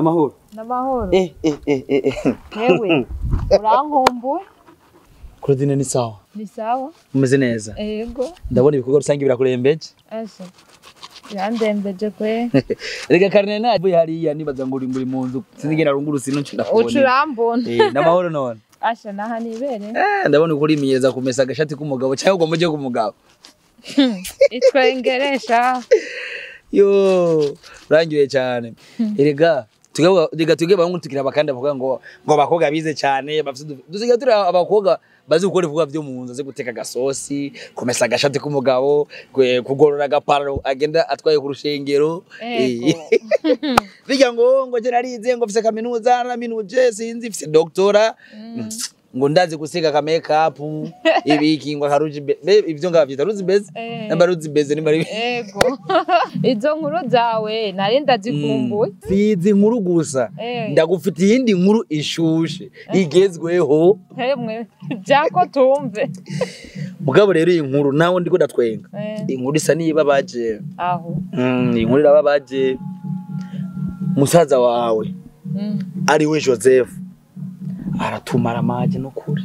Namahoro. Namahoro. Eh. Hewe. Urankumbuye? Claudine ni sawa. Ni sawa? Umeze neza. Yego. Ndabona ibikorwa rusange birakurembeje. Ese. Birandembeje kwe. Rega karne navuye hariya nibaza ngo uri muri mu nzu sinigera rungurutse ino ndakubona. Ucurambona. Namahoro none. Asha naha nibere. Ndabona uko urimenyereza kumesa agashati k'umugabo cyangwa ugomba uje k'umugabo. Itwengeresha. Yo, urangiye cyane. Erega tuge tuge bahungu tukira bakanda bavuga ngo abakobwa bize cyane bafite dusigaye turi abakobwa bazi gukora ibikorwa byo mu nzu, azi guteka agasosi, kumesa agashati k'umugabo, kugorora agaparo agenda atwaye ku rushengero. Bijya ngo je narize ngo mfise kaminuza naraminuje sinzi mfise doctora ngo ndazi gusiga ka make up ibiki ngo akaruji ibyo ngavyita ruzi beze namba ruzi beze nimba ari yego izo nkuru zawe nari ndazikumbuye. Sizi nkuru gusa ndagufitiye indi nkuru ishushe igezweho hemwe byako tumve. Mugabo rero iyi nkuru nawe ndiko ndatwenga inkuru isa nibabaje aho inkuru irababaje. Musaza wawe ari we Joseph aratumara amaje no kuri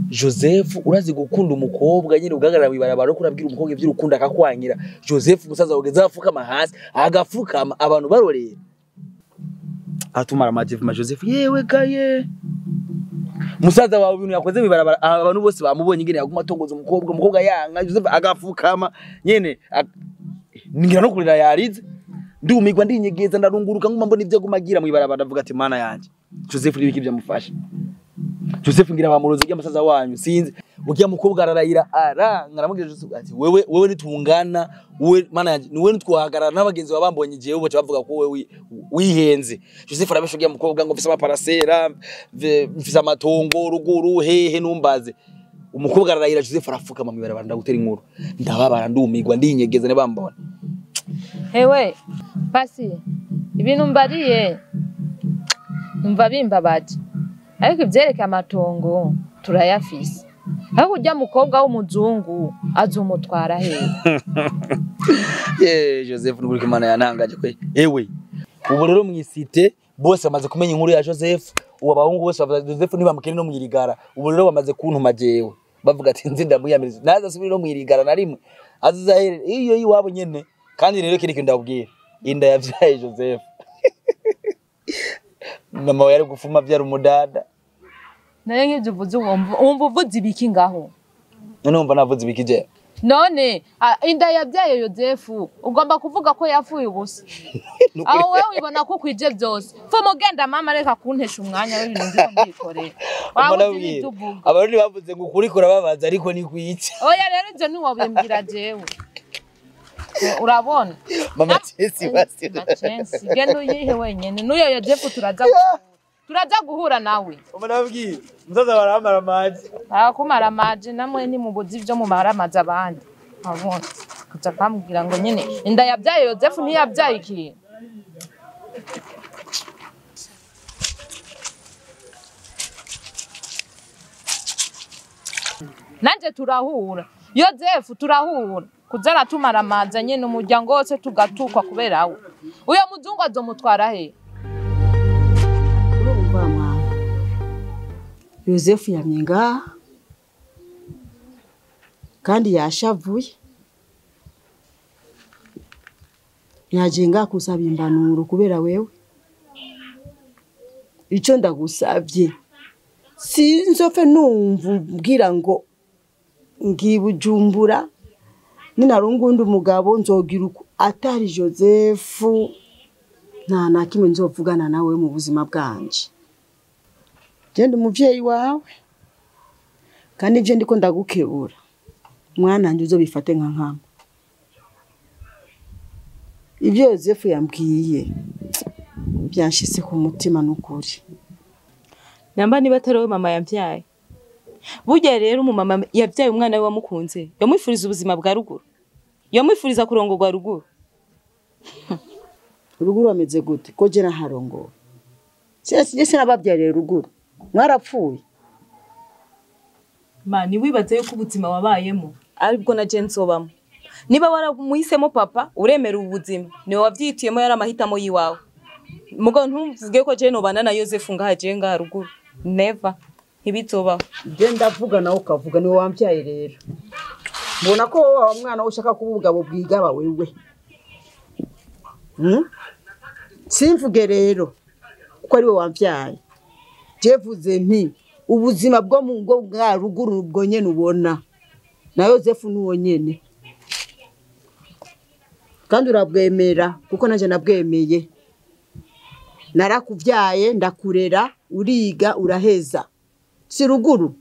Joseph. Urazi gukunda umukobwa nyine ugagarara wibarabara ko urabwira umukobwa ivy'urukundo akakwangira. Joseph musaza ugeze afukama hasi agafukama abantu barorera. Atumara amaje ma Joseph yewe gaye musaza wawe ibintu yakoze wibarabara abantu bose bamubonye ingene yaguma atongoza umukobwa yanga Joseph agafukama nyene ngira no kurira yarize. Ndumigwa ndinyegeza ndarunguruka nguma mbona ivyo gumagira mwibarabara ndavuga ati mana yanje Joseph nibiki byamufasha. Joseph ngira bamuroze rya musaza wanyu sinzi ukiya mukobwa ararayira arangaramubwira Joseph ati wewe nitungana wewe mana yanje niwe nitwahagarara n'abagenzi babambonye jewe boca bavuga ko wewe wihenze. Joseph arabesha ukiya mukobwa ngo mfise amaparasera mfise amatongo ruguru hehe numbaze. Umukobwa ararayira Joseph arafukama mwibarabara ndagutera inkuru ndababara ndumigwa ndinyegeza nebambona. Hewe pasi ibintu mbariye numva bimbabaje ariko ivyereka amatongo turayafise ariko urya mukobwa w'umuzungu azumutwara hehe? Ye Joseph nubwo Imana yantangaje kwe. Ewe ubu rero mwisite bose bamaze kumenya inkuru ya Joseph. Ubu abahungu bose bavuga Joseph ntibamukene no mwirigara. Ubu rero bamaze kuntuma jewe bavuga ati nzi ndamuyamiriza naza subira no mwirigara na rimwe azizahere iyo iwabo nyene. Kandi rero kiri kintu ndabwira inda yavyaye Joseph mama we yari gufuma vyara umudada. Naye nk'ivyo uvuze wumva uvuze ibiki ngaho? None wumva navuze ibiki je? None inda yavyaye Joseph ugomba kuvuga ko yafuye ubusa. Aho wewe ubona ko kwije byose. Fuma ugenda mama reka kuntesha umwanya w'ibintu ndiko ndikorera. Abarundi bavuze ngo ukuri kurababaza ariko ni kwica. Oya rero ivyo ntiwobimbwira jewe. Urabona mama Chelsea basi Chelsea genda uyihe wenyene nuyo Yozefu turaza guhura nawe. Umunabwiye musaza baramara amazi akumara amazi namwe ni mubuzi ivyo mumara amazi abandi abona kuza kwambwira ngo nyene inda yabyaye Yozefu ntiyabyaye ikintu. Nanje turahura Yozefu turahura kuzara tumara amazi nyene umuryango wose tugatukwa kubera we. Uyo muzungu azomutwara he? Urumva mwana Yozefu yamye ngaha kandi yashavuye yaje ngaha kusaba impanuro kubera wewe. Ico ndagusavye sinzopfe numva umbwira ngo ngibujumbura ninarungundi umugabo nzogira uko atari Joseph nta na kimwe nzovugana nawe mu buzima bwanje. Genda umuvyeyi wawe kandi ivyo ndiko ndagukebura mwana wanje uzobifate nka nkama. Ibyo Joseph yambwiye byanshitse ku mutima n'ukuri. Namba niba atari wowe mama yavyaye. Burya rero umumama yavyaye umwana we wamukunze yamwifuriza ubuzima bwa ruguru yamwifuriza kurongorwa ruguru. Ruguru ameze gute ko je naharongowe? Sinese nabavyariye ruguru mwarapfuye. Ma ni wibaze yuko ubuzima wabayemo aribwo na je nzobamo. Niba waramuhisemo papa uremera ubuzima niwe wavyitiyemo yari amahitamo yiwawe. Mugabo ntumvuge ko je nobana na Yosefu ngaha je ngaha ruguru. Never. Ntibizobaho. Je ndavuga nawe ukavuga niwe wambyaye rero. Mbona ko wa mwana ushaka kuba ubugabo bwigaba wewe. Simvuge rero kuko ari we wambyaye. Jevuze nti ubuzima bwo mu ngo bwa ruguru ubwo nyene ubona. Na Yosefu nuwo nyene. Kandi urabwemera kuko nanje nabwemeye. Narakuvyaye ndakurera uriga uraheza. Si ruguru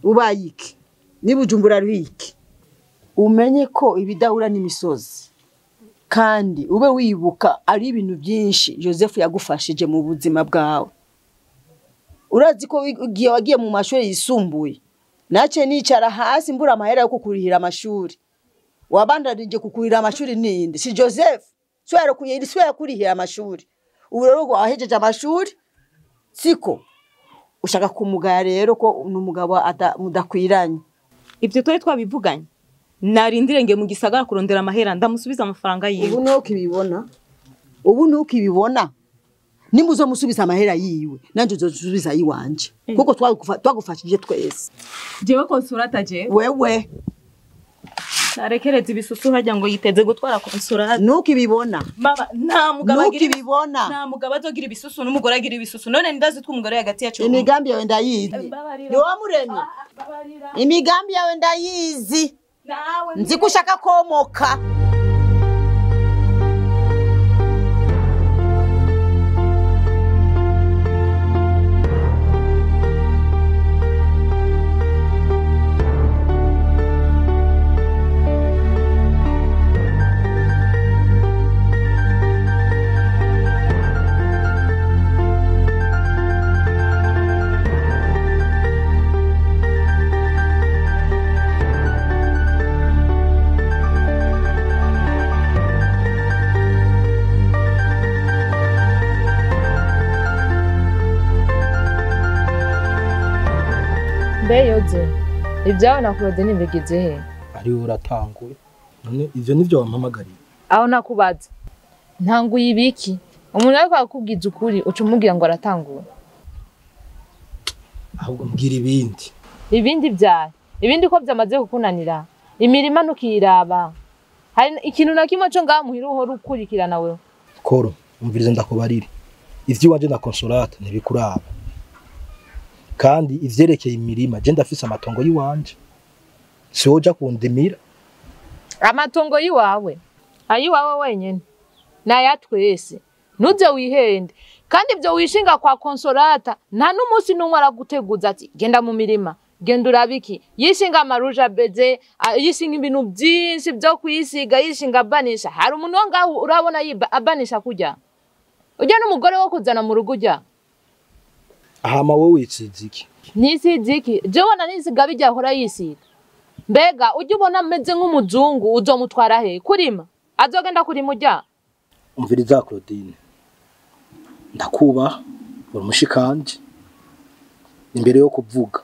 ubayiki nibujumbura rwiki. Umenye ko ibidahura n'imisozi kandi ube wibuka ari ibintu byinshi Joseph yagufashije mu buzima bwawe. Urazi ko igihe wagiye mu mashuri yisumbuye nace nicara hasi mbura amahera yo kukurihira amashuri. Wabandanije kukurihira amashuri ninde? Si Joseph. Swero kuyiri swero kurihira amashuri. Ubu rero wahejeje amashuri siko ushaka kumugaya rero ko numugabo mudakwiranye. Ibyo twari twabivuganye. Narindire nge mu gisagara kurondera amahera ndamusubiza amafaranga yiwe. Ubu nuko Ubu nuko ibibona. Nimuzo musubiza amahera yiwe nanje uzosubiza yiwanje. Kuko twagufashije twese. Jewe Consolata je. Wewe narekereza ibisusu hajya ngo yiteze gutwara Consolata. Nuko ibibona. Mama nta mugabo agira ibibona. Nta mugabo azogira ibisusu n'umugore agira ibisusu. None ndazi tw'umugore hagati yacu. Imigambi yawe ndayizi. Ni wamuremye. Imigambi yawe ndayizi. Nzi ko ushaka komoka. Yoze ibyawe na Claude nibigeze he? Ari uratanguye. None ivyo nivyo wampamagariye. Aho nakubaza. Ntanguye ibiki? Umuntu ariko akubwiza ukuri uca umubwira ngo aratangura. Ahubwo mbwira ibindi. Ibindi byaye. Ibindi ko byamaze kukunanira. Imirima nukiraba. Hari ikintu na kimwe cyo ngaha muhira uhora ukurikirana wewe. Koro, umvirize ndakubarire. Ivyo wanje na Consolata ntibikuraba. Kandi ivyerekeye imirima je ndafise amatongo yiwanje. Siwoja kundimira. Amatongo yiwawe. Ayiwawe wenyene. Nayatwese. Nuze wihende. Kandi ibyo wishinga kwa Consolata nta n'umunsi numwe araguteguza ati genda mu mirima, genda urabiki. Yishinga amaruja beze, yishinga ibintu byinshi byo kwisiga, yishinga abanisha. Hari umuntu ngaho urabona abanisha kujya. Ujya n'umugore wo kuzana mu rugo ujya. Ahama wowe witsiziki. Nisiziki. Je wona nisiga bijya hora yisiga. Mbega ujya ubona ameze nk'umuzungu uzomutwara he? Kurima. Azogenda kurima ujya. Umviriza Claudine. Ndakuba uri mushikanje. Imbere yo kuvuga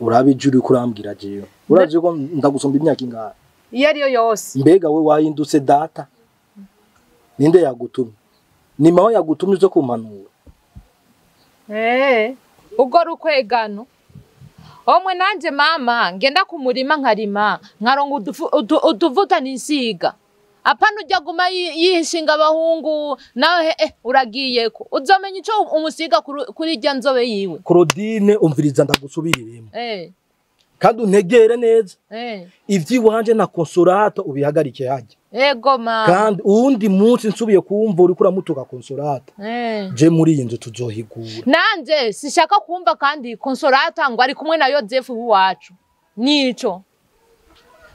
urabe ijuri kurambwira jewe. Uraje ko ndagusomba imyaka ingahe? Iyo ariyo yose. Mbega we wahindutse data. Ninde yagutumye? Ni mawe yagutumye zo kumpanura. Ubwo rukwegano. Omwe nanje mama ngenda kumurima nkarima nkaronga utuvuta nisiga. Apana ujya guma yihishinga abahungu nawe uragiyeko. Uzomenya ico umusiga kuri irya nzobe yiwe. Claudine umviriza ndagusubiriremo. Kandi untegere neza. Ivyiwanje na Consolata ubihagarike hajya. Ego mama. Kandi uwundi munsi nsubiye kumva uri kuramutuka Consolata. Je muri iyi nzu tuzohigura. Nanje sishaka kumva kandi Consolata ngo ari kumwe na Yozefu wacu. Nico.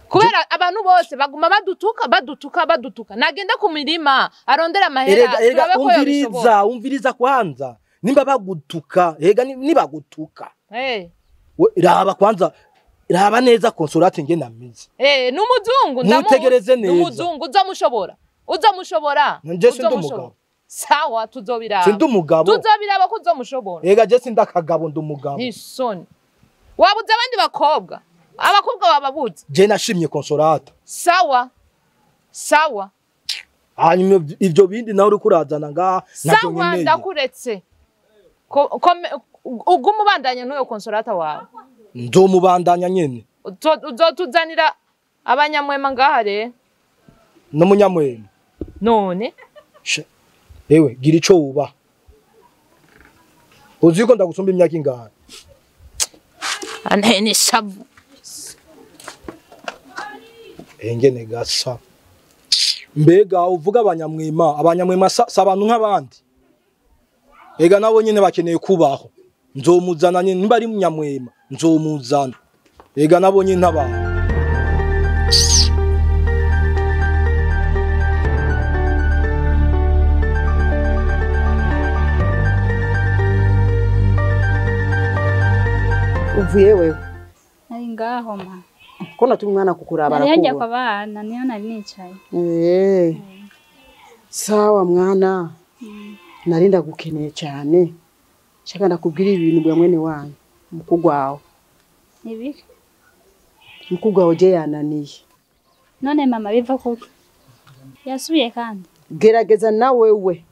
Kubera abantu bose baguma badutuka badutuka badutuka. Nagenda ku mirima arondera amahera turabe ko yobishobora. Umviriza kwanza. Nimba bagutuka, ega nibagutuka. Raba kwanza. Raba neza Consolata nge namize. Numuzungu ndamutegereze neza. Numuzungu uzamushobora. Uzamushobora. Nje sindi umugabo. Sawa tuzobiraba. Sindi umugabo. Tuzobiraba ko uzomushobora. Ega je sindi akagabo ndi umugabo. Nisoni. Wabuze abandi bakobwa. Abakobwa bababuze. Je nashimye Consolata. Sawa. Sawa. Hanyuma ivyo bindi nawe uri kurazana ngaha navyo Sawa nkeneye. Ndakuretse. Ugume ubandanya n'uyo Consolata wawe. Nzomubandanya nyene. Uzotuzanira abanyamwema ngaha rero. N'umunyamwema. None Ewe gira ico wubaha. Uzi ko ndagusumba imyaka ingahe? Antene shavu. Engene gasa. Mbega uvuga abanyamwema, abanyamwema sa abantu nk'abandi. Ega nabo nyene bakeneye kubaho. Nzomuzana nyene nimba ari munyamwema, nzomuzana. Ega nabo nyene n'abantu. Uvuye wewe? Nari ngaho ma. Ko natumye umwana kukuraba arakubura. Nari kwa bana niyo nari nicaye. Eh. Sawa mwana. Nari ndagukeneye cyane. Shaka ndakubwira ibintu bwa mwene wanyu. Mukugwawe. Nibiki? Mukugwawe je yananiye. None mama biva kuki? Yasubiye kandi. Gerageza na wewe.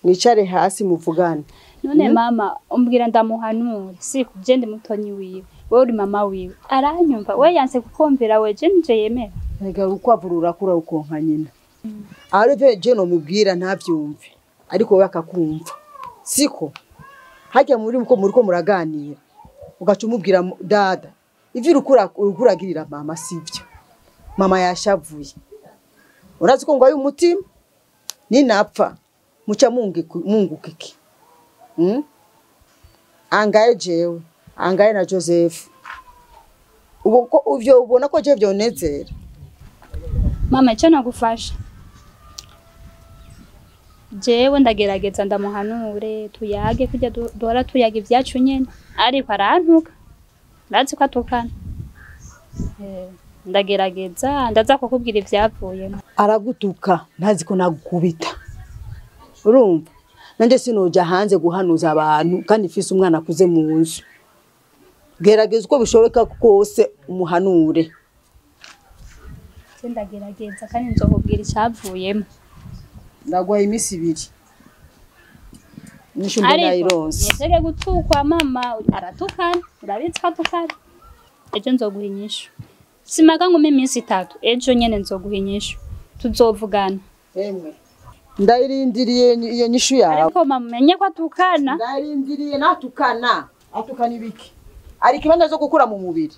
Mwicare hasi muvugane. None mama umbwira ndamuhanure si kugende mutonyi wiwe. Wewe uri mama wiwe. Aranyumva we yanse kukumvira we je nje yemera. Ega ukwavurura kura ukonka nyina. Arivyo je no mubwira ntavyumve. Ariko we akakumva. Siko hajya muri muko muriko muraganira. Ugaca umubwira dada ivyo ukuragirira mama sivyo. Mama yashavuye. Urazi ko ngwaye umutima ninapfa muca munguka iki? Angaye jewe, angaye na Joseph. Ubu ko uvyo ubona ko je vyonezera. Mama icyo nagufasha. Jewe ndagerageza ndamuhanure tuyage kujya duhora tuyaga ibyacu nyene ariko arantuka. Ndazi ko atukana. Ndagerageza ndaza kukubwira ivyavuyemo. Aragutuka ntazi ko nagukubita. Urumva? Nanje sinoja hanze guhanuza abantu kandi mfise umwana akuze mu nzu. Gerageza uko bishoboka kose umuhanure. Ndagerageza kandi nzokubwira icyavuyemo. Ndagwaye iminsi ibiri. Nisho mbona ironse. Nitege gutukwa mama aratukana, urabizi ko atukana. Ejo nzoguha inyishu. Simaga ngume iminsi itatu, ejo nyene nzoguha inyishu. Tuzovugana. Emwe. Ndayirindiriye iyo nyishu yawe. Ariko mama menye ko atukana. Ndayirindiriye natukana. Atukana ibiki? Ari kibanza zo gukura mu mubiri.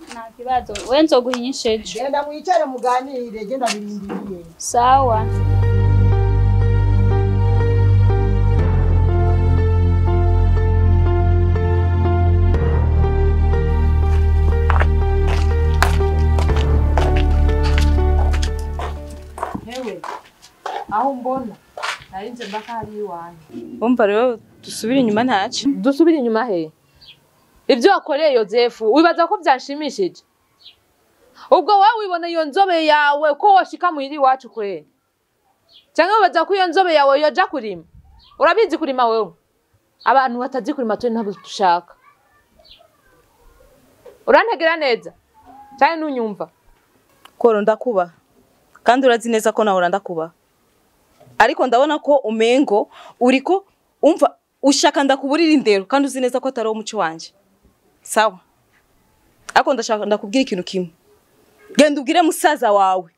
Nta kibazo, we nzoguha inyishu ejo. Genda mwicare muganire, genda birindiriye. Sawa. Aho mbona narinze mbaka hari iwanyu. Umva rero dusubire inyuma ntaco. Dusubire inyuma he? Ibyo wakoreye Yozefu wibaza ko byanshimishije? Ubwo wowe wibona iyo nzobe yawe ko washika muhiri iwacu kwe? Cyangwa wibaza ko iyo nzobe yawe yoja kurima? Urabizi kurima wewe? Abantu batazi kurima twe ntabwo dushaka. Urantegera neza? Cyane nunyumva. Koro ndakuba. Kandi urazi neza ko nawe ndakuba. Ariko ndabona ko umengo uriko umva ushaka ndakuburira indero kandi uzi neza ko atari umuco wanje. Sawa. Ariko ndashaka ndakubwira ikintu kimwe. Genda ubwire musaza wawe.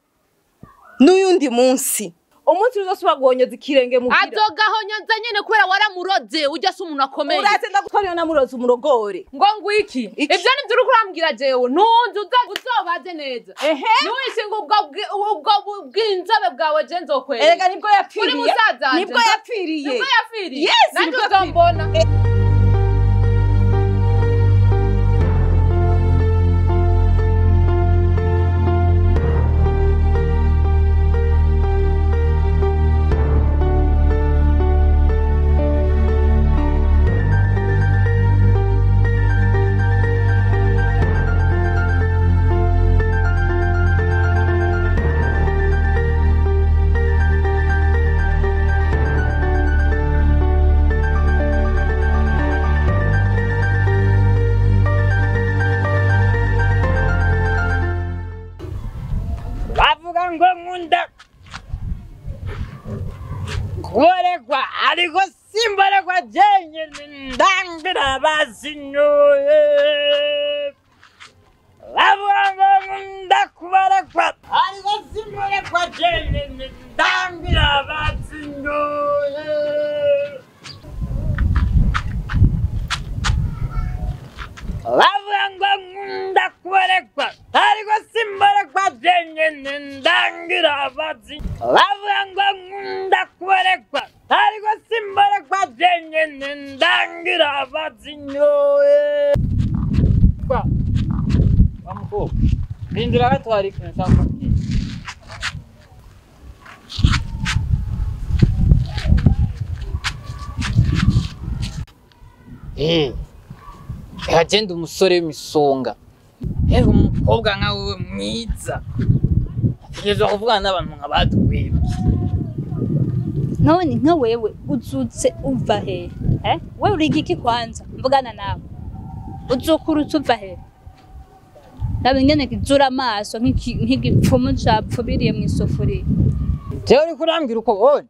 N'uyundi munsi. Umunsi uzosubira guhonyoza ikirenge mugira. Azogahonyoza nyene kubera waramuroze ujya se umuntu akomeye. Uraze ndagutwara namuroze umurogore. Ngo ngwiki. Ivyo nivyo uri kurambwira jewe. Ntunzi uzobaze neza. Ehe. Nuwishinga ubwo bw'inzobe bwawe je nzokwera. Erega nibwo yapfiriye. Uri musaza. Nibwo yapfiriye. Nibwo yapfiriye. Yes, nanje uzombona. Simborekwa jenyene ndangira bazinyoye. Bavuga ngo nkunda kubarekwa, ariko simborekwa jenyene ndangira bazinyoye. Bavuga ngo nkunda kubarekwa, ariko simborekwa jenyene ndangira bazinyoye. Bavuga ngo nkunda kubarekwa, ariko simborekwa jenyene ndangira bazinyoye. Wa mukobwa, rindira gato, hari ikintu nshaka kukubwira. Hagenda umusore w'imisonga. Umukobwa nka wewe mwiza ategerezwa kuvugana n'abantu nka batwebwe. None nka wewe uzutse uva he? Eh? Wewe uri igiki kwanza? Mvugana nawe. Uzukurutse uva he? Nabe ngene kizura amaso nk'igipfumu capfubiriye mw'isufuriya. Jewe uriko urambwira uko ubonye.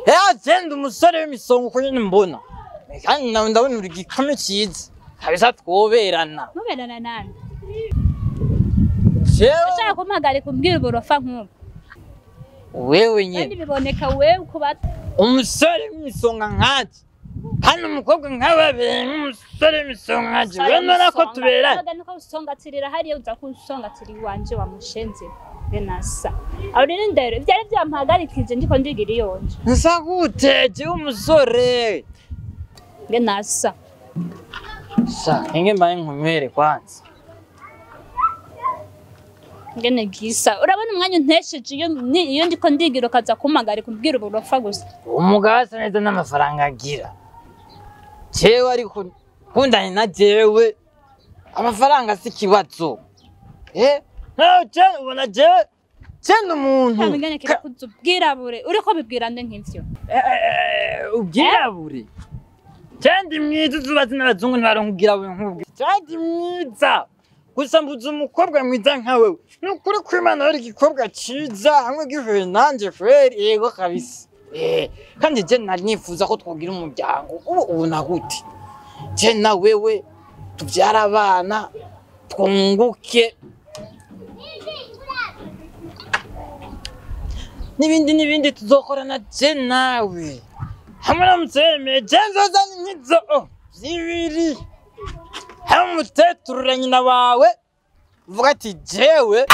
Hagenda umusore w'imisonga uko nyene mbona, kandi nawe ndabona uri igikome ciza kabisa, twoberana. Muberana nande? Jewe Ushaka kumpagarika umbwira uburofa nk'ubu? Wewe Kandi nyene biboneka wewe kuba umusore w'imisonga nkanje, kandi umukobwa nkawe abereye nk'umusore w'imisonga nkanje, wewe nona ko tuberanye. Nuko usongatirira hariya, uza kunsongatira iwanje wa mushenzi benasa. Aho rero ndero ivyari vyampagarikije ndiko ndigira iyonje. Nsa gute jewe umusore? Benasa. Sa inge mbaye nkunywere kwanza. Ngene gisa. Urabona umwanya untesheje iyo iyo ndiko ndigira ukaza kumpagarika umbwira uburofa gusa. Umugabo asa neza n'amafaranga agira, jewe ariko kundanye na jewe amafaranga si ikibazo. No jewe ubona jewe jewe umuntu Ntabwo ngene kirakuza ubwirabure uriko bibwira nde nk'ivyo? Ubwirabure, jewe ndi mwiza, uzubazi n'abazungu ntibaronka ubwirabure nk'ubwo. Jewe ndi mwiza gusa mbuze umukobwa mwiza nka wewe. Ni ukuri kw'Imana wari igikobwa ciza hamwe gihuye nanje kweri, yego kabisa. Kandi je nari nifuza ko twogira umuryango ubu ubona gute je na wewe tubyara abana twunguke n'ibindi n'ibindi tuzokorana je nawe hamwe na mutseme. Je nzozana inkizo zibiri hamwe umuteturura nyina wawe uvuga ati jewe.